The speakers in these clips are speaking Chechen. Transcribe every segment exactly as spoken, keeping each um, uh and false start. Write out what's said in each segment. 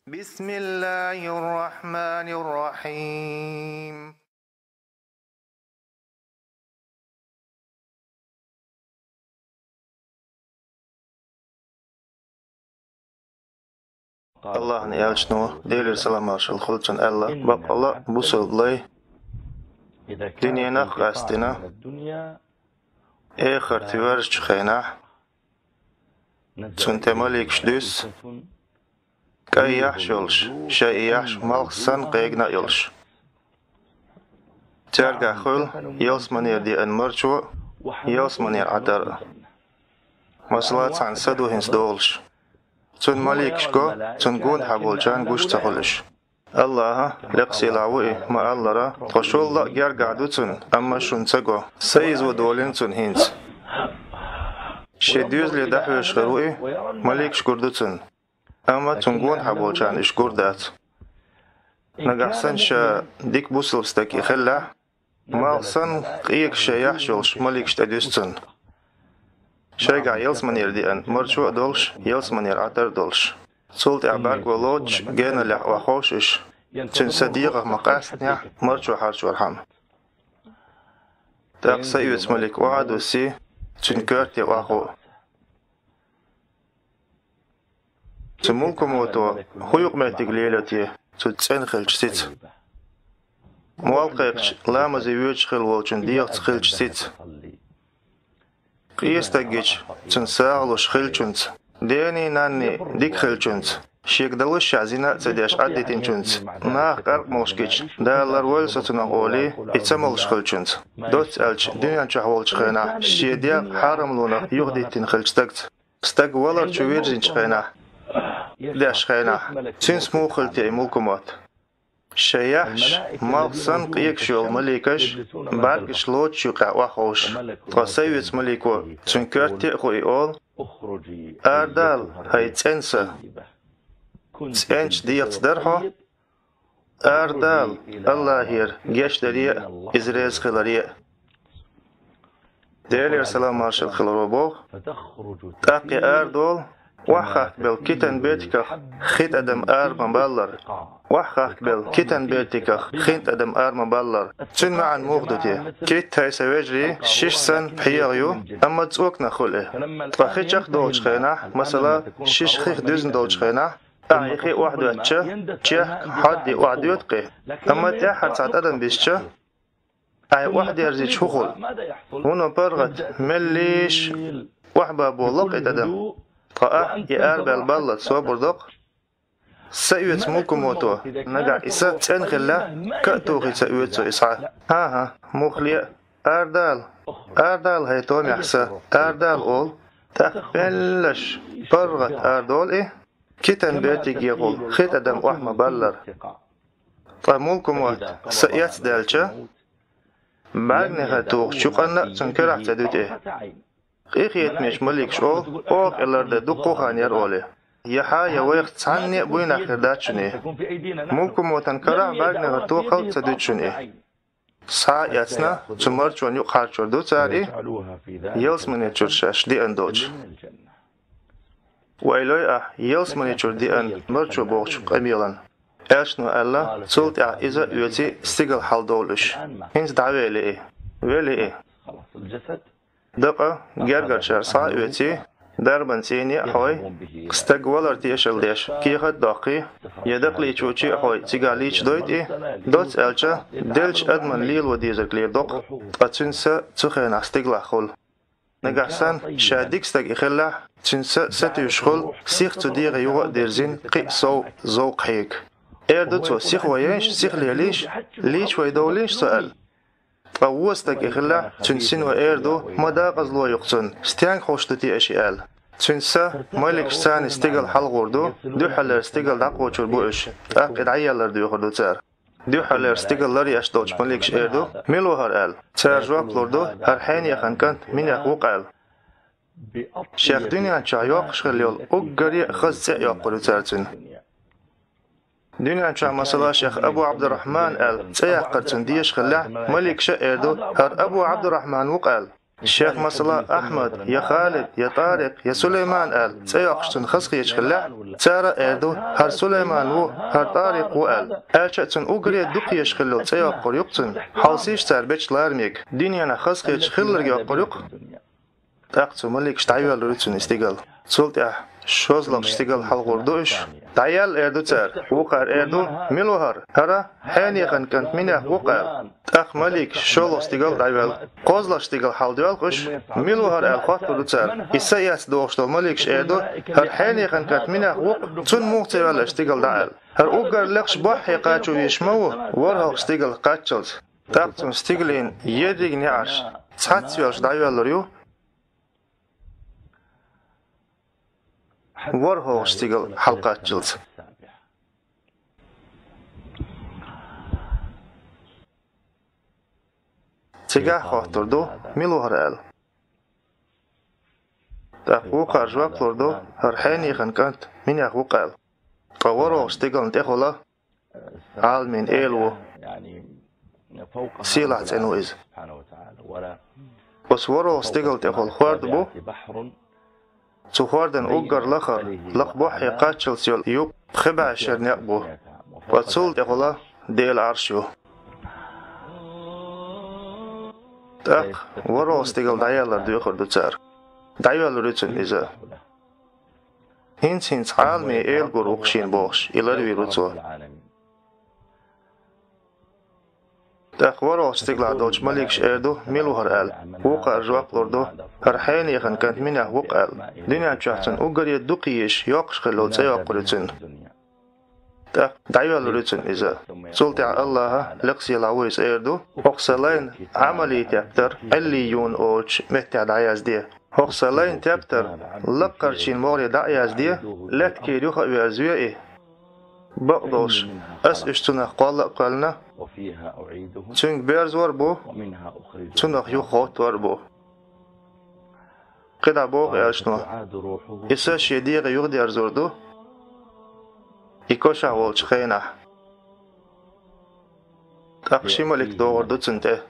بسم الله الرحمن الرحيم. Аллахьан элчано, Делера салам-маршалла хуьлда цунна, аьлла: баккъала бусалба лай диненах къастийна, эхарт ваьржачу хенахь, цунна тӀе маликаш дуьсу, кӀайн яхьаш йолуш, шайн и яхьаш малх санна къегина а йолуш. Цаьргахь хуьлу ялсаманера деана марчо а, ялсаманера Ӏатар а. Масала, цхьана са ду хӀинца долуш. Цунна маликаш го, цунна гонаха болчарна гуш ца хуьлуш. Аллахьа, лекха сийлахь ву и, ма-аллара, тхо шолла а гергахь ду цунна, амма шуна ца го. Са иза ву долийна цунна хӀинца. Шен доьзале дӀахьоьжуш хир ву и, маликаш гур ду цунна. Амма цунна гонаха болчарна уьш гур дац. Нагахь санна ша дика бусалба стаг и хиллехь, малх санна къегаш шайн яхьаш йолуш маликаш тӀедуьсу цунна. Шайгахь ялсаманера деана марчо а долуш, ялсаманера Ӏатар а долуш. Цул тӀаьхьа бӀаьрго лоцуш геналлехь охьаховшу уьш, цуьнан са дегӀах ма-къастинехь, марчо хьарчорхьама. ТӀаккха са оьцу малик охьа а дуссий, цуьнан коьрте охьахуу. Цу мулкамото хӀун юкъаметтиг лелайо те цу цӀена хиллачу сица? Молла кхайкхича, ламазе воьдуш хилла волчун дегӀаца хиллачу сица? Къен стаг гича, цунна сагӀа луш хиллачунца, дений-нанний дика хиллачунца, шега далушшехь зина а ца деш Ӏадитинчунца, наха къаркъа молуш гича, Дала ларвойла со цунах олий, и ца молуш хиллачунца, доцца аьлча, дуьнен чохь волчу хенахь шен дегӀ хьарамлонах юхадиттина хиллачу стагца. Стаг валар чу вирзинчу хенахь, деш хенахь, цуьнца муха хила те и мулкамот? Шайн яхьаш малх санна къегаш йолу маликаш бӀаьргаш лоцучу юкъехь охьаховшу. Ткъа са оьцу малико, цуьнан коьрте а хууш, олу: «Арадала, хӀай цӀена са! ЦӀеначу дегӀаца дара хьо, арадала, Аллахьера гечдаре а, иза реза хиларе а». Делера салам-маршалла хуьлда цунна боху: «ТӀаккха и арадолу, охьахахкабелла китан бертигах хи тӀадам ара ма-баллара. Охьахахкабелла китан бертигах хин тӀадам ара ма-баллара». Цуьнан маьӀна муха ду те? Кит, хӀай сан вежарий, шиша санна пхьегӀа ю, амма цӀоканах хуьлу и. Ткъа хи чекхдолчу хенахь, масала, шиша хих дуьзна долчу хенахь, ахь и хи охьадоьттича, чехка хьодди охьадоьду-кх и. Амма тӀаьххьара цхьа тӀадам бисча, ахь и охьадерзича хӀун хуьлу? ХӀунда паргӀат меллиша охьабан болу-кх и тӀадам. Ткъа ахь и арабаьлла баллалц собар до-кх. Са оьцу мулкамото, нагахь и са цӀена хиллехь, ка а тухий ца оьцу цо и схьа. ХӀан-хӀа, муххале а: «Арадала, арадала, хӀай томехь са, арадала», — олу. ТӀаккха меллаша паргӀат арадолу и, китан бертигехула хи тӀадам охьа ма-баллара. Ткъа мулкамот са эцна даьлча, бӀаьрганегӀар тухучу юкъанна а цунна карахь ца дуьту и. Къинхетамечу маликаша олу, оха и лардан дуккха а хан яра олий. Я хьан, я вайх цхьанне а буйнах хир дац шуна и. Мулкамотан карахь бӀаьрганегӀар тохалла а ца дуьту шуна и. Схьа а эцна, цу марчонан юкъа хьарчор ду цара и, ялсамани чуьра шаьш деана долчу. Вайлой ахь, ялсамани чуьра деана марчо бохучу къамелан. Элчано аьлла, цул тӀаьхьа иза а оьций, стигала хьаладовлу уьш. ХӀинца дӀавели и. Вели и. Дакъа гергарчара схьа а оьций, дарбан цӀийне а хьой, стаг валар тешалла деш, кехат а доккхий, я дакъалийчочий а хьой, цигахь лийчадойту и, доцца аьлча, деллачу адаман лело дезарг леладо-кх, ткъа цуьнан са цу хенахь стигалахь хуьлу. Нагахь санна, ша дика стаг и хиллехь, цуьнан са сатуьйсуш хуьлу, сиха цу дегӀан юха а дирзина, кхин а сов зовкх хьега. Эр ду цо: «Сиха ваййайша, сиха лелийша, лийча вай довлийша со», — аьлла. Ткъа вон стаг и хиллехь, цуьнан сино эр ду: «Ма декъазло ю-кх цунна, стенга ховш ду те аша и?» — аьлла. Цуьнан са маликашца цхьаьна стигала хьалагӀур ду, дуьххьалера стигала дӀакхочур бу уьш, тӀаккха и дӀаеллар доьхур ду цара. Дуьххьалера стигала ларъеш долчу маликаша эр ду: «Мила ву хӀара?» — аьлла. Цара жоп лур ду: «ХӀара хьенехан кӀант Минех ву-кх», — аьлла. Шех дуьнен чохь йоккхуш хилла йолу уггаре а хаза цӀе а йоккхур ю цара цуьнан. Дуьнен чохь, масала, шех Абу Ӏабдуррахьман аьлла цӀе яккхар цунна дезаш хиллехь, маликаша а эр ду: «ХӀара Абу Ӏабдуррахьман ву-кх», — аьлла. Шех, масала, Ахьмад, я Халид, я ТӀарикъ, я Сулейман аьлла, цӀе йоккхуш цунна хазахеташ хиллехь, цара а эр ду: «ХӀара Сулейман ву, хӀара ТӀарикъ ву», аьлла. Аьлча а цунна уггаре дукха езаш хиллал цӀе йоккхур ю-кх цунна, хьовсийша цара бечу ларамега, дуьненахь хазахеташ хилларг йоккхур ю-кх. ТӀаккха цу маликаша дӀайоьллур ю цунна и стигал. Цул тӀаьхьа шолгӀа стигал хьалхагӀур ду уьш. ДӀаяьлла эр ду цара. Вукхара эр ду: «Мила ву хӀара? ХӀара хьенехан кӀант Минех ву-кх», аьлла. ТӀаккха маликаша шолгӀа стигал дӀайоьлла. КхозлагӀа стигал хьалдоьлху уьш. «Мила ву хӀара?» аьлла хоттур ду цара. И са эцна догӀуш долу маликаша эр ду: «ХӀара хьенехан кӀант Минех ву-кх, цунна муха ца йоьлла аша стигал дӀа?» аьлла. «ХӀара уггар лекхаш боххье кхачо везаш ма ву ворхӀалгӀа стигал кхаччалц». ТӀаккха цунна стигалийн ерриг неӀарш цхьацца йоьллуш дӀайоьллур ю ворхӀалгӀа стигал хьалкхаччалц. Цигахь хоттур ду: «Мила ву хӀара?» аьлла. ТӀаккха вукхара жоп лур ду: «ХӀара хьенехан кӀант Минех ву-кх», аьлла. Ткъа ворхӀалгӀа стигална тӀехула: «Ӏаламийн Эла ву, сийлахь цӀена ву иза». Оцу ворхӀалгӀа стигал тӀехула хӀорд бу, цу хӀордан уггар лахара, лакха боххье кхаччалц йолу юб пхи бӀе шера некъ бу. Ткъа цул тӀехула Делан Ӏарш ю. ТӀаккха ворхӀалгӀа стигал дӀаяьллар доьхур ду цара. ДӀайоьллур ю цунна иза. «ХӀинца-хӀинца Ӏаламийн Эла гур ву-кх шена», бохуш, и ларвийр ву цо. ТӀаккха ворхӀалгӀачу стигалахь долчу маликаша эр ду: «Мила ву хӀара?» аьлла. Вукхара жоп лур ду: «ХӀара хьенехан кӀант Минех ву-кх», аьлла. Дуьнен чохь цунна уггаре дукха езаш йоккхуш хиллал цӀе йоккхур ю цунна. ТӀаккха дӀайоьллур ю цунна иза. Цул тӀаьхьа АллахӀа, лекха сийлахь ву иза, эр ду: «ХӀокху сан лайн Ӏамалий тептар, Ӏиллийюн олучу меттехь дӀаязде. ХӀокху сан лайн тептар лаккхарчийн могӀаре дӀа а язде, лаьтта кийра юха а верзаве и. Бакъдолуш, ас уьш цунах кхолла а кхоьллина, цуьнга берзор а бу, цунах юха хӀоттор а бу». КхидӀа боху элчано: «И са шен дегӀе юхадерзор ду и кошахь волчу хенахь». ТӀаккха ши малик догӀур ду цунна тӀе.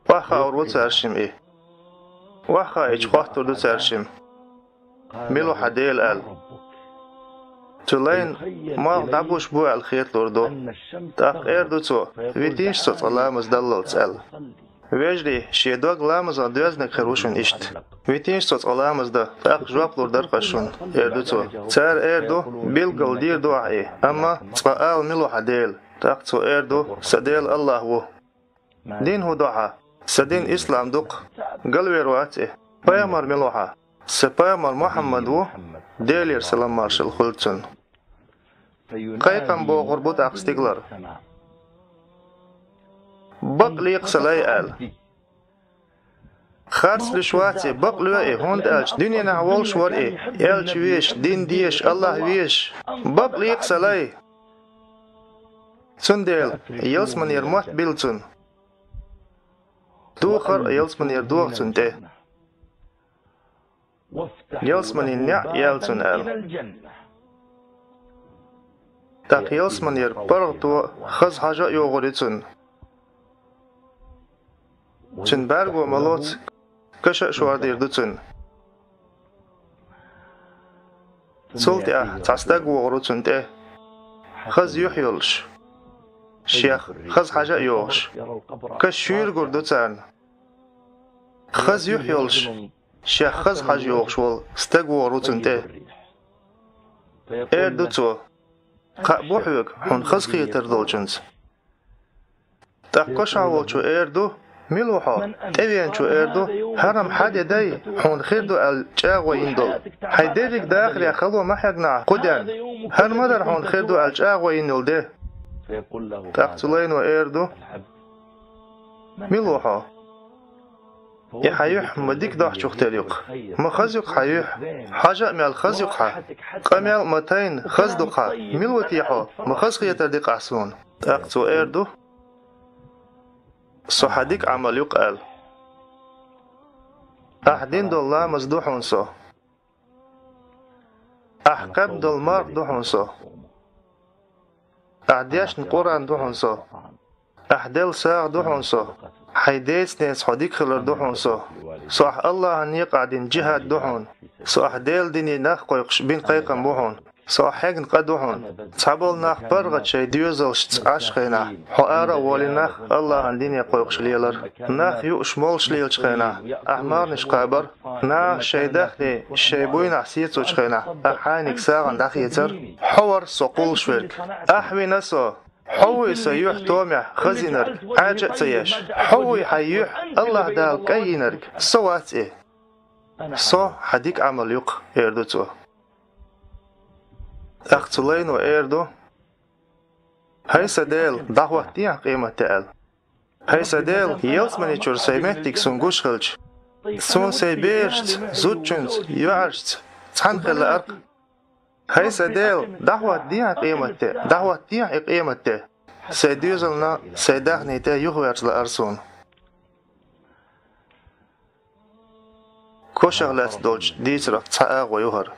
Охьахаор ву цаьршимма и. Охьахаийча, хоттур ду цаьршимма: «Мила ву хьан Дела?» аьлла. Цу лайна малх дӀабуш бу аьлла хеталур ду. ТӀаккха эр ду цо: «Витийша со цкъа ламаз даллалц», аьлла. Вежарий, шен дог ламазах доьзнарг хир ву шуна иштта. «Витийша со цкъа ламаз дан, тӀаккха жоп лур дара-кх ас шуна», эр ду цо. Цара эр ду: «Билггал дийр ду ахь и, амма цкъа ала, мила ву хьан Дела?» ТӀаккха цо эр ду: «Сан Дела АллахӀ ву». «Дин хӀун ду хьан?» «Сан дин ислам ду-кх». «Галвер вац и». «Пайхамар мила ву хьан?» «Сан пайхамар Мухьаммад ву, Делера салам-маршалла хуьлда цунна». Кхайкхам бохур бу тӀаккха стигалара: «Бакъ ле-кх, сан лай», аьлла. «Харц луьйш вац и, бакъ лоь и, хӀунда аьлча дуьненахь волуш вара и, элча везаш, дин дезаш, АллахӀ везаш. Бакъ ле-кх, сан лай». Цундела ялсаманера мотт билла цунна. Духар а, ялсаманера догӀу цунна тӀе. Ялсаманин неӀ яьлла цунна аьлла. ТӀаккха ялсаманера паргӀато а, хаза хьожа а йогӀур ю цунна. Цуьнан бӀаьрго ма-лоцу, каша а шордийр ду цуьнан. Цул тӀаьхьа цхьа стаг вогӀур ву цунна тӀе, хаза юьхь йолуш, шех хаза хьожа а йогӀуш. Каш шуьйра гур ду царна. Хаза юьхь йолуш, шех хаза хьожа йогӀуш волу стаг вогӀур ву цунна тӀе. Эр ду цо: «Кхаъ бу хьоьга хьуна хазахетар долчунца?» ТӀаккха кошахь волчо эр ду: «Мила ву хьо?» ТӀевеанчо эр ду: «ХӀара-м хьан де дай, хьуна хир ду аьлла чӀагӀо йина долу. Хьайн дерриг дахарехь хало ма хьегна ахь кху денна. ХӀара ма дара хьуна хир ду аьлла чӀагӀо йина йолу де». ТӀаккха цу лайно эр ду: «Мила ву хьо? И хьан юьхь ма дика дохьучух тера ю-кх. Ма хаза ю-кх хьан юьхь. Хьожа а мел хаза ю-кх хьан. Къамел а ма тайна хаза ду-кх хьан. Мила ву те хьо? Ма хазахетар ди-кх ахь суна». ТӀаккха цо эр ду: «Со хьан дика Ӏамал ю-кх», аьлла. «Ахь дина долу ламаз ду хьуна со. Ахь кхаьбна долу марха ду хьуна со. Ахь дешна Къуръан ду хьуна со. Ахь делла сагӀа ду хьуна со. Хьайн деца-ненаца хьо дика хилар ду хьуна со. Со ахь Аллахьан некъахь дина джихӀад ду хьуна. Со ахь Делан дине нах кхойкхуш бина кхайкхам бу хьуна. Со ахь хьегна къа ду хьуна. Цхьаболу нах паргӀат шайн доьзалшца Ӏаш хенахь, хьо ара а волий нах Аллахьан дине кхойкхуш лелар. Нах юуш молуш лелачу хенахь, ахь марнаш кхабар. Наха шайн дахни, шайн буйнахь сецочу хенахь, ахь хьайниг сагӀина дӀахецар. Хьо вара со кхуллуш верг. Ахь вина со. Хьо вуй сан юьхь томехь хазийнарг, Ӏаьржа а ца еш? Хьо вуй хьайн юьхь Аллахь Дала кӀаййинарг? Со вац и. Со хьан дика Ӏамал ю-кх, эр ду цо. ТӀаккха цу лайно эр ду: «ХӀай сан Дела, дӀахӀоттадехьа къематде», — аьлла. «ХӀай сан Дела, ялсамани чуьра сайн меттиг суна гуш хилча, суна сайн берашца, зудчуьнца, йоӀаршца цхьаьна хила лаьара-кх. ХӀай сан Дела, дӀахӀоттадехьа къематде, дӀахӀоттадехьа и къематде. Сайн доьзална, сайн дахни тӀе юхаверза лаьара суна». Кошах лаьцна долчу дийцарах цхьа агӀо ю хӀара.